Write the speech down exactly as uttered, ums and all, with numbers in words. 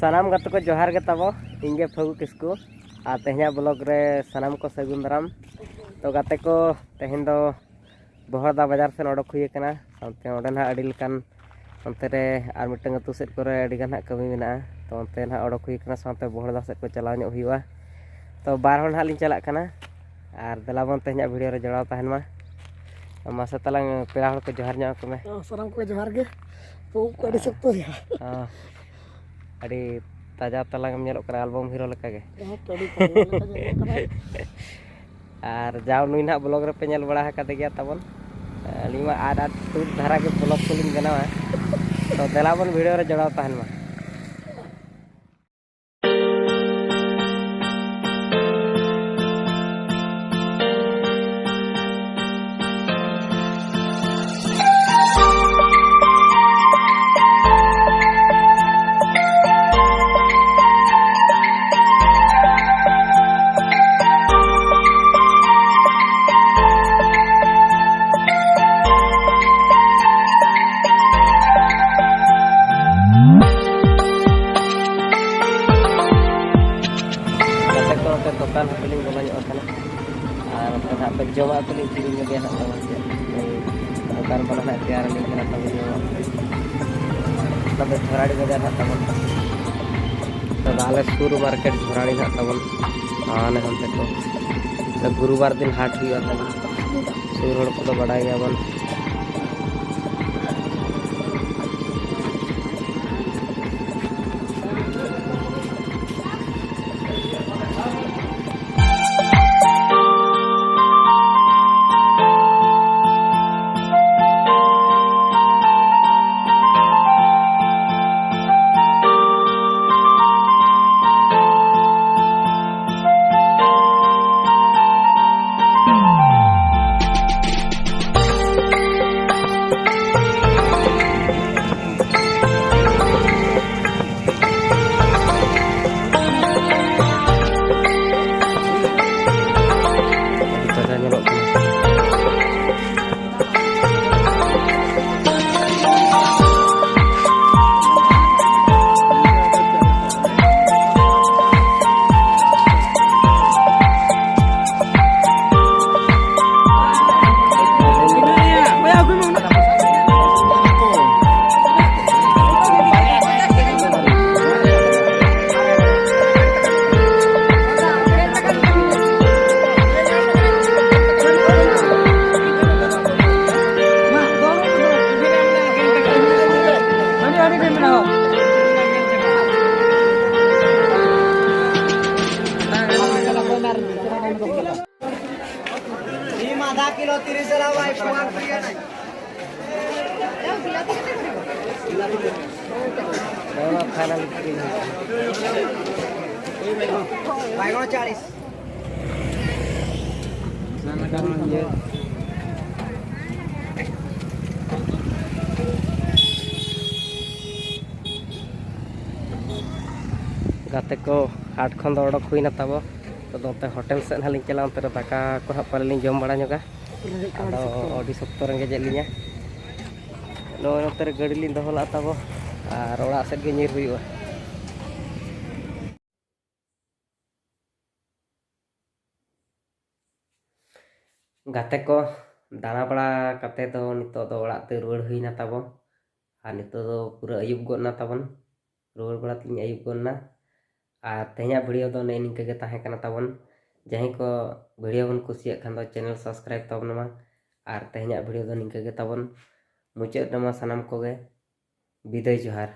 ᱥᱟᱱᱟᱢ ᱜᱟᱛᱮ ᱠᱚ ᱡᱚᱦᱟᱨ ᱜᱮ ᱛᱟᱵᱚ᱾ ᱤᱧ ᱜᱮ ᱯᱷᱟᱹᱜᱩ ᱠᱤᱥᱠᱩ᱾ ᱟᱨ ᱛᱮᱦᱮᱧᱟᱜ ᱵᱞᱚᱜ ᱨᱮ ᱥᱟᱱᱟᱢ ᱠᱚ ᱥᱟᱹᱜᱩᱱ ᱫᱟᱨᱟᱢ᱾ ᱛᱚ ᱜᱟᱛᱮ ᱠᱚ, ᱛᱮᱦᱮᱧ ᱫᱚ ᱵᱚᱦᱚᱲᱫᱟ ᱵᱟᱡᱟᱨ ᱥᱮᱱ ᱚᱰᱚᱠ ᱦᱩᱭ ᱟᱠᱟᱱᱟ᱾ ᱥᱟᱶᱛᱮ ᱚᱸᱰᱮ ᱱᱟᱦᱟᱜ ᱟᱹᱰᱤ ᱞᱮᱠᱟᱱ ᱚᱱᱛᱮ ᱨᱮ ᱟᱨ ᱢᱤᱫᱴᱟᱝ ᱟᱹᱛᱩ ᱥᱮᱫ ᱠᱚᱨᱮ ᱟᱹᱰᱤ ᱜᱟᱱ ᱦᱟᱸᱜ ᱠᱟᱹᱢᱤ ᱢᱮᱱᱟᱜᱼᱟ᱾ ᱛᱚ ᱚᱱᱛᱮ ᱱᱟᱦᱟᱜ ᱚᱰᱚᱠ ᱦᱩᱭ ᱟᱠᱟᱱᱟ, ᱥᱟᱶᱛᱮ ᱵᱚᱦᱚᱲᱫᱟ ᱥᱮᱫ ᱠᱚ ᱪᱟᱞᱟᱣ ᱧᱚᱜ ᱦᱩᱭᱩᱜᱼᱟ᱾ ᱛᱚ ᱵᱟᱨ ᱦᱚᱲ ᱱᱟᱦᱟᱜ ᱞᱤᱧ ᱪᱟᱞᱟᱜ ᱠᱟᱱᱟ᱾ ᱟᱨ ᱫᱮᱞᱟ ᱵᱚᱱ ᱛᱮᱦᱮᱧᱟᱜ ᱵᱷᱤᱰᱤᱭᱳ ᱨᱮ ᱡᱚᱲᱟᱣ ᱛᱟᱦᱮᱱ ᱢᱟ᱾ ᱢᱟᱥᱮ ᱛᱟᱞᱟᱝ ᱯᱮᱲᱟ ᱦᱚᱲ ᱠᱚ ᱡᱚᱦᱟᱨ ᱧᱚᱜ ᱟᱠᱚ ᱢᱮ᱾ ᱦᱮᱸ, ᱥᱟᱱᱟᱢ ᱠᱚᱜᱮ ᱡᱚᱦᱟᱨ ᱜᱮ᱾ ᱛᱚ ᱩᱵ ᱠᱚ ᱟᱹᱰᱤ ᱥᱚᱠᱛᱚ ᱜᱮᱭᱟ᱾ ᱦᱮᱸ, ᱟᱹᱰᱤ ᱛᱟᱡᱟ ᱛᱟᱞᱟᱝ ᱮᱢ ᱧᱮᱞᱚᱜ ᱠᱟᱱᱟ, ᱟᱞᱵᱚᱢ ᱦᱤᱨᱳ ᱞᱮᱠᱟ ᱜᱮ᱾ ᱦᱮᱸ, ᱟᱹᱰᱤ ᱛᱟᱡᱟ ᱞᱮᱠᱟ ᱧᱮᱞᱚᱜ ᱠᱟᱱᱟ᱾ ᱟᱨ ᱡᱟᱣ ᱱᱩᱭ ᱱᱟᱦᱟᱜ ᱵᱞᱚᱜ ᱨᱮᱯᱮ ᱧᱮᱞ ᱵᱟᱲᱟ ᱟᱠᱟᱫᱮ ᱜᱮᱭᱟ ᱛᱟᱵᱚᱱ᱾ ᱟᱹᱞᱤᱧ ᱢᱟ ᱟᱫ ᱟᱫ ᱛᱩᱫ ᱫᱷᱟᱨᱟ ᱜᱮ ᱵᱞᱚᱜ ᱠᱚᱞᱤᱧ ᱵᱮᱱᱟᱣᱟ᱾ ᱛᱚ ᱫᱮᱞᱟ ᱵᱚᱱ ᱵᱷᱤᱰᱤᱭᱳ ᱨᱮ ᱡᱚᱲᱟᱣ ᱛᱟᱦᱮᱱ ᱢᱟ᱾ ᱜᱟᱛᱮ ᱠᱚ, ᱱᱚᱛᱮ ᱫᱚᱠᱟᱱ ᱦᱚᱸ ᱛᱟᱹᱞᱤᱧ ᱵᱚᱞᱚ ᱧᱚᱜ ᱟᱠᱟᱱᱟ᱾ ᱟᱨ ᱱᱚᱛᱮ ᱱᱟᱦᱟᱜ ᱯᱮ ᱡᱚᱢᱟᱜ ᱠᱚᱞᱤᱧ ᱠᱤᱨᱤᱧ ᱧᱚᱜᱮᱭᱟ ᱱᱟᱦᱟᱜ ᱛᱟᱵᱚᱱ ᱪᱮᱫ᱾ ᱫᱚᱠᱟᱱ ᱵᱟᱞᱟ ᱱᱟᱦᱟᱜ ᱛᱮᱭᱟᱨ ᱟᱹᱞᱤᱧ ᱠᱟᱱᱟ ᱛᱟᱵᱚᱱ ᱡᱚᱢᱟᱜ᱾ ᱱᱚᱛᱮ ᱡᱷᱚᱨᱟᱲᱤ ᱵᱟᱡᱟᱨ ᱱᱟᱦᱟᱜ ᱛᱟᱵᱚᱱ᱾ ᱛᱚᱵᱮ ᱟᱞᱮ ᱥᱩᱨ ᱢᱟᱨᱠᱮᱴ ᱡᱷᱚᱨᱟᱲᱤ ᱱᱟᱦᱟᱜ ᱛᱟᱵᱚᱱ᱾ ᱟᱨ ᱦᱟᱱᱛᱮ ᱠᱚ ᱜᱩᱨᱩᱵᱟᱨ ᱫᱤᱱ ᱦᱟᱴ ᱦᱩᱭᱩᱜᱼᱟ ᱛᱟᱵᱚᱱ᱾ ᱥᱩᱨ ᱦᱚᱲ ᱠᱚᱫᱚ ᱵᱟᱰᱟᱭ ᱜᱮᱭᱟᱵᱚᱱ᱾ ᱱᱚᱣᱟ ᱯᱷᱟᱭᱱᱟᱞ ᱠᱤᱨᱤᱧ ᱦᱩᱭᱩᱜᱼᱟ᱾ ᱵᱟᱭᱜᱚᱱ ᱪᱟᱞᱤᱥ᱾ ᱜᱟᱛᱮ ᱠᱚ, ᱦᱟᱴ ᱠᱷᱚᱱ ᱫᱚ ᱚᱰᱚᱠ ᱦᱩᱭᱱᱟ ᱛᱟᱵᱚ᱾ ᱛᱚ ᱱᱚᱛᱮ ᱦᱳᱴᱮᱞ ᱥᱮᱫ ᱦᱟᱸᱜ ᱞᱤᱧ ᱪᱟᱞᱟᱜᱼᱟ, ᱚᱱᱛᱮ ᱨᱮ ᱫᱟᱠᱟ ᱠᱚ ᱦᱟᱸᱜ ᱯᱟᱞᱮ ᱞᱤᱧ ᱡᱚᱢ ᱵᱟᱲᱟ ᱧᱚᱜᱟ᱾ ᱟᱫᱚ ᱟᱹᱰᱤ ᱥᱚᱠᱛᱚ ᱨᱮᱸᱜᱮᱡ ᱮᱫ ᱞᱤᱧᱟ᱾ ᱱᱚᱜᱼᱚᱭ ᱱᱚᱛᱮ ᱨᱮ ᱜᱟᱹᱰᱤ ᱞᱤᱧ ᱫᱚᱦᱚ ᱞᱟᱜᱼᱟ ᱛᱟᱵᱚ, ᱟᱨ ᱚᱲᱟᱜ ᱥᱮᱫ ᱜᱮ ᱧᱤᱨ ᱦᱩᱭᱩᱜᱼᱟ᱾ ᱜᱟᱛᱮ ᱠᱚ, ᱫᱟᱬᱟ ᱵᱟᱲᱟ ᱠᱟᱛᱮ ᱫᱚ ᱱᱤᱛᱚᱜ ᱫᱚ ᱚᱲᱟᱜ ᱛᱮ ᱨᱩᱣᱟᱹᱲ ᱦᱩᱭᱱᱟ ᱛᱟᱵᱚᱱ᱾ ᱟᱨ ᱱᱤᱛᱚᱜ ᱫᱚ ᱯᱩᱨᱟᱹ ᱟᱹᱭᱩᱵ ᱜᱚᱫ ᱱᱟ ᱛᱟᱵᱚᱱ, ᱨᱩᱣᱟᱹᱲ ᱵᱟᱲᱟ ᱛᱮᱞᱤᱧ ᱟᱹᱭᱩᱵ ᱜᱚᱫ ᱱᱟ᱾ ᱟᱨ ᱛᱮᱦᱮᱧᱟᱜ ᱵᱷᱤᱰᱤᱭᱳ ᱫᱚ ᱱᱮᱜᱼᱮ ᱱᱤᱝᱠᱟᱹ ᱜᱮ ᱛᱟᱦᱮᱸ ᱠᱟᱱᱟ ᱛᱟᱵᱚᱱ᱾ ᱡᱟᱦᱟᱸᱭ ᱠᱚ ᱵᱷᱤᱰᱤᱭᱳ ᱵᱚᱱ ᱠᱩᱥᱤᱭᱟᱜ ᱠᱷᱟᱱ ᱫᱚ ᱪᱮᱱᱮᱞ ᱥᱟᱵᱥᱠᱨᱟᱭᱤᱵ ᱛᱟᱵᱚᱱ ᱢᱟ᱾ ᱟᱨ ᱛᱮᱦᱮᱧᱟᱜ ᱵᱷᱤᱰᱤᱭᱳ ᱫᱚ ᱱᱤᱝᱠᱟᱹ ᱜᱮ ᱛᱟᱵᱚᱱ, ᱢᱩᱪᱟᱹᱫ ᱨᱮᱢᱟ ᱥᱟᱱᱟᱢ ᱠᱚᱜᱮ ᱵᱤᱫᱟᱹᱭ ᱡᱚᱦᱟᱨ᱾